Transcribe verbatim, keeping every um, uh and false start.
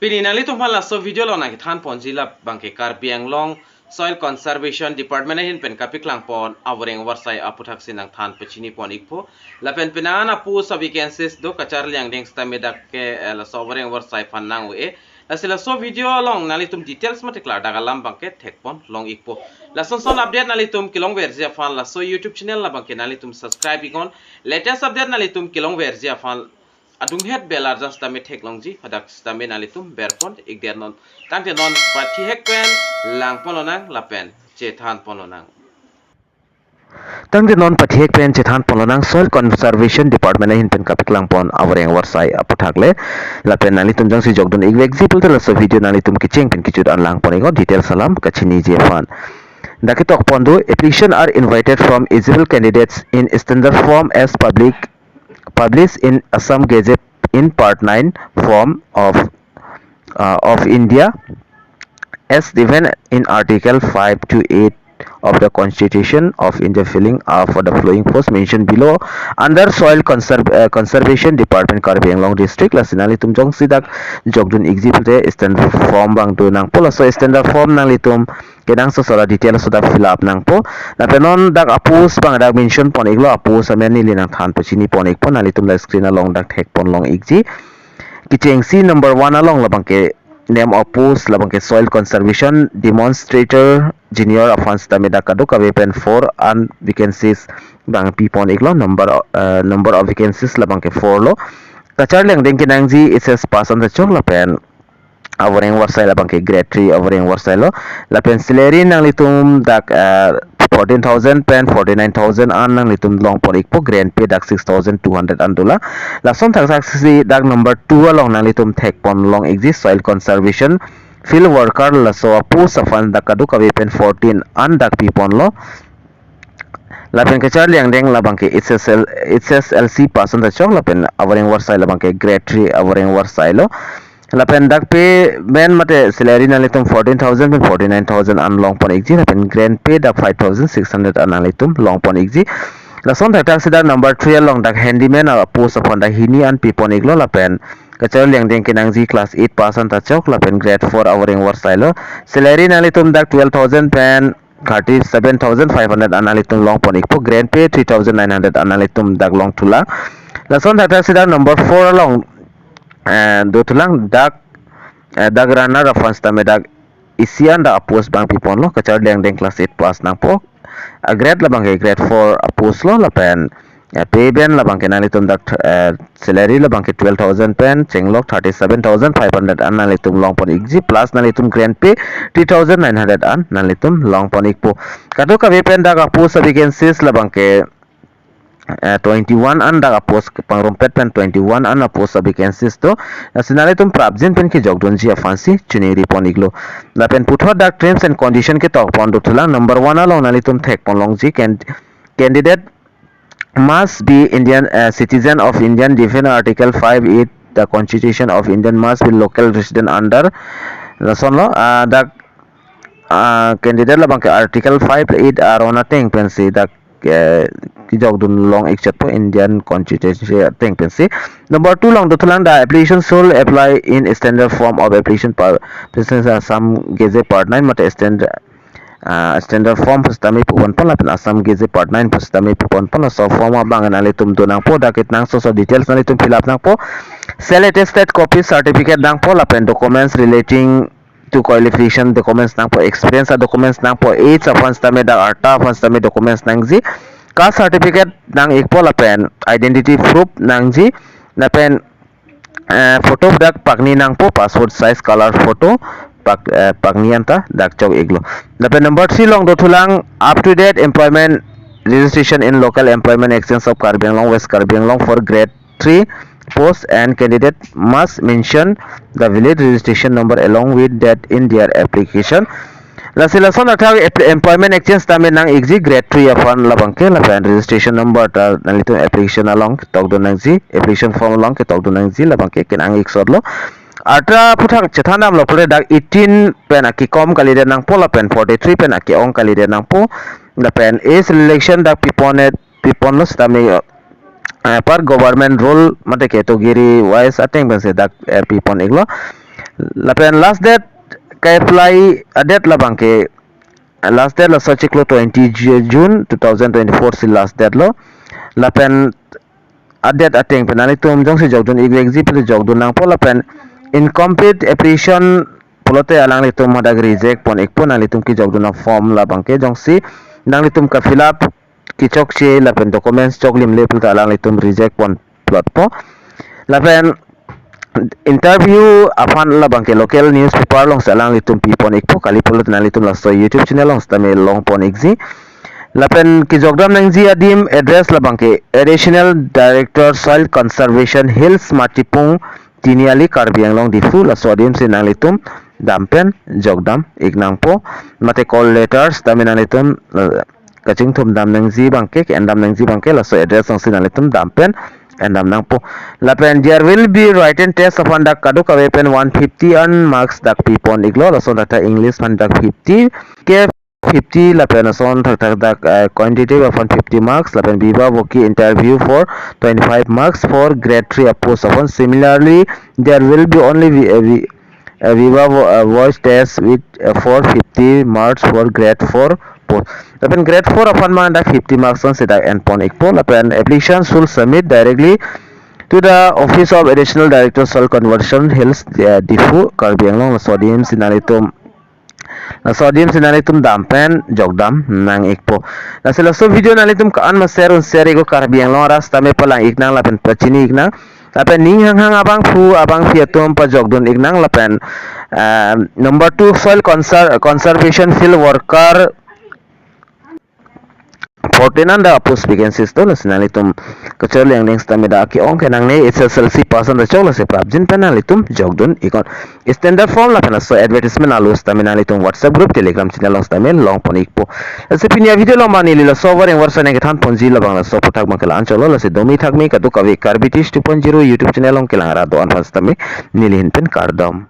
Pini nanglitum aphan laso video along nangkethan ponji labangke Karbi Anglong Soil Conservation Department ahin pen kapaklang pon avoreng avarsai aputhaksi nangthan pachini pon ikpo. Lapen penang an apost avacancies do kacharli angdeng sitame dak ke, eh, laso avoreng avarsai aphan nang-o-e. Lasi laso video along nanglitum details mate klardak alam abangke thek pon long ikpo. Lason son update nanglitum kelongverji aphan laso YouTube channel labangke nanglitum subscribe iknon. Latest update nanglitum kelongverji aphan adunghet bell arjan sitame theklongji, hadak sitame nanglitum ber pon ikdet non. Tangte non pathihek pen lang pon lonang lapen chethan pon lonang. Tangte non pathihek pen chethan pon lonang, Soil Conservation Department ahin pen kapaklang pon avoreng avarsai aputhak le. Lapen nanglitum jongsi jokdun ik vekji pulote laso video nanglitum kecheng pen kejut an lang pon iknon, details alam kachiniji aphan. Dak ketok pon do, application are invited from eligible candidates in standard form as public published in Assam Gazette in Part nine form of, uh, of India, as given in Article five to eight of the Constitution of India, filling up for the following post mentioned below under Soil Conserv-, uh, Conservation Department, Karbi Anglong District. Lasi nanglitum jongsi dak jokdun ikji pulote standard form abang do nangpo, laso standard form nanglitum kenangsot ason detail ason dak fill up nangpo. Lapen non dak apost abang dak mention pon iklo, apost amen neli nangthan pachini pon ikpo, nanglitum la screen along dak thek pon long ikji. Kechengsi number one along labangke name of post labangke Soil Conservation Demonstrator Junior aphan sitame dak kadokave pen four an vacancies abang pi pon iklo, number, uh, number of vacancies labangke four lo. Kacharli angdeng kenangji H S pass an ta chok lapen avoreng avarsai labangke grade three avoreng avarsai lo. Lapen salary nanglitum dak, eh, fourteen thousand pen forty-nine thousand an nanglitum long pon ikpo, grade pay dak six thousand two hundred an dolang. Lason thakthaksi dak number two along nanglitum thek pon long ikji, Soil Conservation Field Worker, laso apost aphan dak kadokave pen fourteen an dak pi ponlo. Lapen kacharli angdeng labangke H S L, H S L C pass an ta chok lapen avoreng avarsai labangke grade three avoreng avarsai lo. Lapen dak payment mate salary nanglitum fourteen thousand pen forty-nine thousand an long pon ikji, lapen grade pay dak five thousand six hundred an nanglitum long pon ikji. Lason thakthaksi dak number three along dak handyman apost aphan dak hini an pi pon iklo, lapen kacharli angdeng kenangji class eight pass an ta chok lapen grade four avoreng avarsai lo. Salary nanglitum dak twelve thousand pen thirty-seven thousand five hundred an nanglitum long pon ikpo, grade pay three thousand nine hundred an nanglitum dak long thulang. Lason thakthaksi dak number four along, eh, dothulang dak, eh, dak runner aphan sitame dak isi an dak apost abang pi ponlo, kacharli angdeng class eight pass nangpo. A grade labangke grade four apost lo, lapen, eh, payment labangke nanglitum dak, eh, salary labangke twelve thousand pen chenglok thirty-seven thousand five hundred an nanglitum long pon ikji, plus nanglitum grade pay three thousand nine hundred an nanglitum long pon ikpo. Kadokave pen dak apost avacancies labangke, eh, twenty-one an dak apost pangrumpet pen twenty-one an apost avacancies do. Lasi nanglitum prapjin pen kejokdunji aphansi chiningri pon iklo. Lapen puthot dak terms and condition ketok pon dothulang, number one along nanglitum thek pon longji can-, candidate must be Indian, uh, citizen of Indian, given Article five eight the Constitution of Indian, must be local resident under. Lason lo, uh, dak, uh, candidate labangke Article five eight aron ateng pensi dak, uh, kejokdun long ikchotpo Indian Constitution ateng pensi. Number two along dothulang, the application shall apply in standard form of application per, Assam Gazette Part nine mate standard, ah, standard form pusitame pi pon pon lapen Assam Gazette Part nine pusitame pi pon pon, laso form abang nanglitum do nangpo, dak kenangsot ason details nanglitum fill up nangpo. Self attested copy certificate nangpo lapen documents relating to qualification documents nangpo, experience a documents nangpo, age aphan sitame dak arta aphan sitame documents nangji, caste certificate nang ikpo lapen identity proof nangji, lapen eh, photo dak pakni nangpo, passport size color photo pak-, eh, pakni an ta dak chok iklo. Lapen number three along dothulang, up to date employment registration in local employment exchange of Karbi Anglong, West Karbi Anglong for grade three post, and candidate must mention the valid registration number along with that in their application. Lasi lason athak app-, employment exchange tame nang ikji grade three aphan labangke, lapen registration number ta nanglitum application along ketok dun nangji, application form along ketok dun nangji, labangke kenang iksot lo. Arta aphuthak chethan damlo pulote dak eighteen pen akekom kalidet nangpo lapen forty-three pen ake-ong kalidet nangpo, lapen age relaxation dak pi pon-et, pi ponlo sitame, eh, per government rule mate category wise ateng pensi dak, eh, pi pon iklo. Lapen last date ke-apply a-date labang ke, last date laso chiklo twenty Ju- June two thousand twenty-four si last date lo. Lapen a-date ateng pen nanglitum jongsi jokdun ik-ikji pulote jokdun nangpo, lapen incomplete application pulote alanglitum hadak reject pon ikpo. Nanglitum kejokdun a-form labang ke jongsi nanglitum ka-fill up kechokche lapen documents choklimle pulote alanglitum reject pon plotpo. Lapen interview aphan labang ke local newspaper alongsi alanglitum pipon ikpo, kali pulote nanglitum laso YouTube channel along sitame longpon ikji. Lapen kejokdam nangji adim address labang ke Additional Director Soil Conservation, Hills Matipung, Tiniali, Karbi Anglong, Diphu, laso adim si nanglitum dam pen jokdam ik nangpo. Mate call letters tame nanglitum, eh, kachingthum dam nangji abang ke, ke-endam nangji abang ke laso address alongsi nanglitum dam pen endam nangpo. Lapen there will be written test aphan dak kadokave pen one fifty an marks dak pipon iklo. Lason thakthak English aphan dak fifty, ke fifty, lapen lason thakthak dak, eh, quantitative aphan fifty marks, lapen viva voce interview for twenty-five marks for grade three a-post aphan. Similarly, there will be only vi- uh, vi- uh, viva vo- uh, voce test with, uh, for fifty marks for grade four post. Lapen grade four aphan abang dak fifty marks ansi dak enpon ikpo. Lapen application should submit directly to the Office of Additional Director Soil Conservation, Hills, uh, Diphu, Karbi Anglong. Laso adim si nanglitum, laso adim si nanglitum dam pen jokdam nang ikpo. Lasi laso video nanglitum ko-an ma share un share iknon, Karbi Anglong arat sitame palang ik nang lapen pachini ik nang. Lapen ning hanghang abangphu abangphi atum pajokdun ik nang. Lapen, um, number two, soil conser- conservation field worker, fourteen an dak a-post vacancies do. Lasi nanglitum kacharli angdeng sitame dak ke-ong ke nangne, H S L C pass an dak chok, lasi prapjin pen nanglitum jokdun iknon. Standard form lapen laso advertisement alo sitame nanglitum WhatsApp group, Telegram channel along sitame longpon ikpo. Lasi pini a-video along abang neli laso avar ingvar sa nangkethan ponji, labang laso aphuthak abang ke la-an choklo. Lasi domi thakmi kadokave Karbi Tish two point zero YouTube channel along kelang ra do-an aphan sitame neli ahin pen kardom.